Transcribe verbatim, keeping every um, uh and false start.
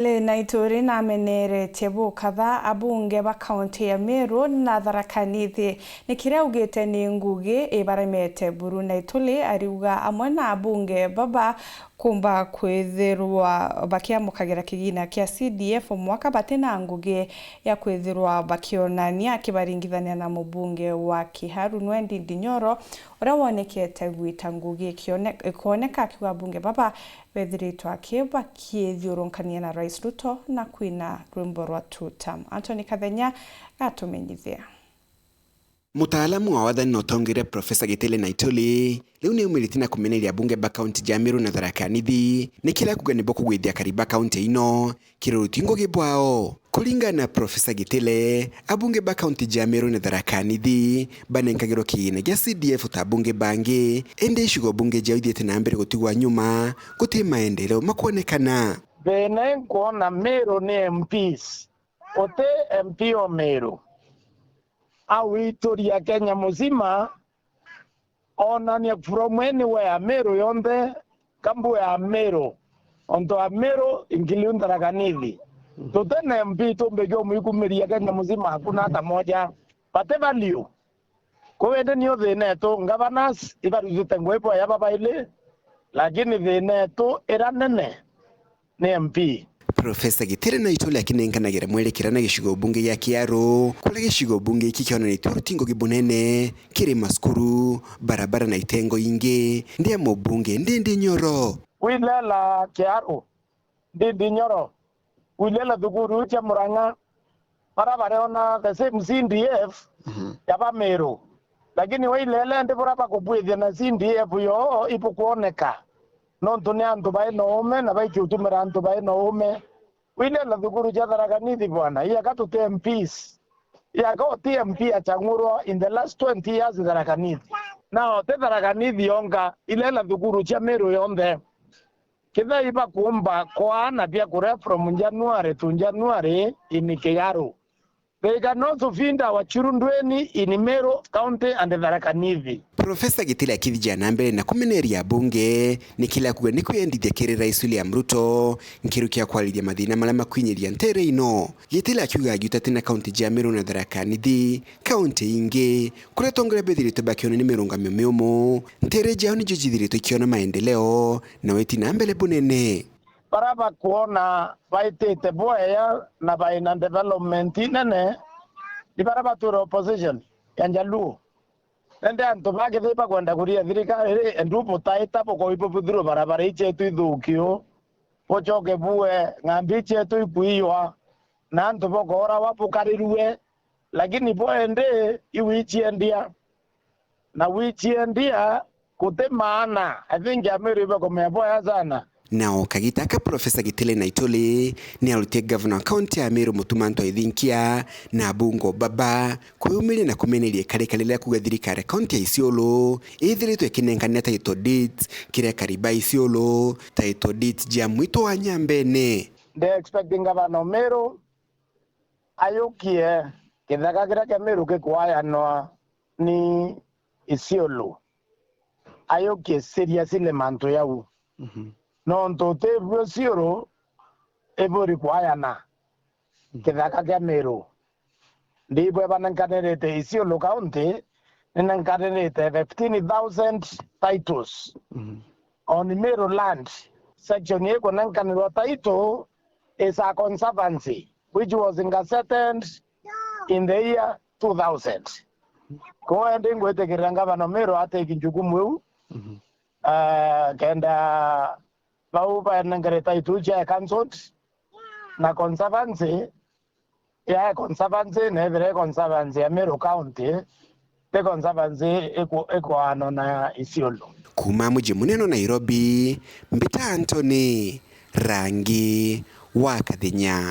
Kitile Naituli nameneretie bukatha abunge ba kaunti ya Meru na Tharaka Nithi. Ni kiria augite ni ngugi ibaremete buru. Naituli ariuga amwe na abunge baba kumba kwithirwa bakiamukagira kigina kia C D F mwaka batina ngugi ya kwithirwa bakionania, akibaringithania na mubunge wa Kiharu Nwendi Ndinyoro, uria wonekete gwita ngugi ikione-, ikoneka, akiuga abunge baba bethiritwe aki bakiithiurunkania na Rais Ruto na kwina rwimbo rwa Tutam. Anthony Kathenya gatumenyithia. Mutaalamu wa wathani na utongeria Profesa Kitile Naituli riu ni aumiritie na kumeneria abunge ba kaunti ja Meru na Tharaka Nithi ni kiria akuga nibo kugwithia akari ba kaunti ino kiri ruti ngugi bwao. Kuringana na Profesa Kitile, abunge ba kaunti ja Meru na Tharaka Nithi banenkagirwa kigina gia C D F ta abunge bangi, indi icigo bunge jao ithiite na mbere gutigwa nyuma, guti maendeleo makwonekana. Thina nkwona Meru ni M Ps, uti M P o Meru. Awituria Kenya muzima, onania from anywhere Meru yonthe, kambu ya Meru, onto a Meru, include Tharaka Nithi. Tutena M P tumbe jomwikumiria Kenya muzima, hakuna hata moja. Bate value. Kuu indi nio thina etu, governors ibarutite ngugi bwaya babaili, lakini thina etu ira nene ni M P. Profesa Kitile Naituli akinenkanagira mwerekera na gicigo bunge gia Kiaru, kuria gicigo bunge giki kionanitue ruti ngugi bunene kiri macukuru, barabara na itengo ingi. Ndia mubunge Ndindi Nyoro. Wilela Kiaru, Ndindi Nyoro, wilela thukuru cia Murang'a, bara bareona the same C D F ya ba Meru. Lakini wailele ndi bura bakubwithia na C D F yoo ibukwoneka. Nontu ni antu bai na uume na baikiutumira antu bai na uume. Wilela thukuru cia Tharaka Nithi bwana, iaka tuti M Ps. Iaka uti M P achang'urwa in the last twenty years Tharaka Nithi. Na uti Tharaka Nithi yonka, ilela thukuru cia Meru yonthe. Kethira ibakumba kwaana biakuria from January to January in Kiaru, they can also feed our children in Meru County and Tharaka Nithi. Profesa Kitile akithijia na mbere na kumeneria abunge ni kila kuga ni kwiyendithia kiri Rais William Ruto nkiru kia kwaririria mathina maria makwinyiria ntere ino. Kitile akiuga agiuta ati na kaunti ja Meru na Tharaka Nithi, kaunti ingi kuria atongoria bethiritwe bakiona ni mirungamio miumu, ntere jao nijo jithiritwe ikiona maendeleo na witi na mbere bunene. Bara bakwona baitite bwea na baina development nene, ni bara batura opposition ya Njaluo. Nende antu bakethira bakwenda kuria thirikari ri, endu butaita bukoi bubuthirwe barabara ichetu ithukio, bucoke bue ng'ambi ichetu ikwiywa, na antu bokoorawa bukarirue, lakini bwende iwichiendia. Na wichiendia guti maana. I think Ameru ibakumea bwaya sana. Na o kagita aka Profesa Kitile Naituli ni arutie gavana wa kaunti ya Meru Mutuma M'Ethingia na abunge baba kwiyumiria na kumeneria ikarika riria kuga thirikari ya kaunti ya Isiolo ithiritwe ikinenkania title deeds kiri akari ba Isiolo, title deeds ja mwitu wa Nyambene. Ndi expecting gavana o Meru ayukie kithaka kiria kia Meru gikwayanwa ni Isiolo, ayukie seriously mantu jau. Mhm. Nontu ti buo Isiolo iburi kwayana kithaka kia Meru. Ndibwe banenkanirite Isiolo County, ninenkanirite fifteen thousand titles. Mhm. On Meru land, section ikunenkanirwa title is a conservancy which was gazetted in the year two thousand. Kwou ndi ngwitikirira ngavana Meru ateki jukumu iu. Mhm. Ah, kenda bau banengere title cia cancelled na conservancy ya conservancy, na ethira i conservancy ya Meru County, ti conservancy iku-, ikwaano na Isiolo. Kuuma muji munene wa Nairobi, mbita Anthony Rangi wa Kathinya.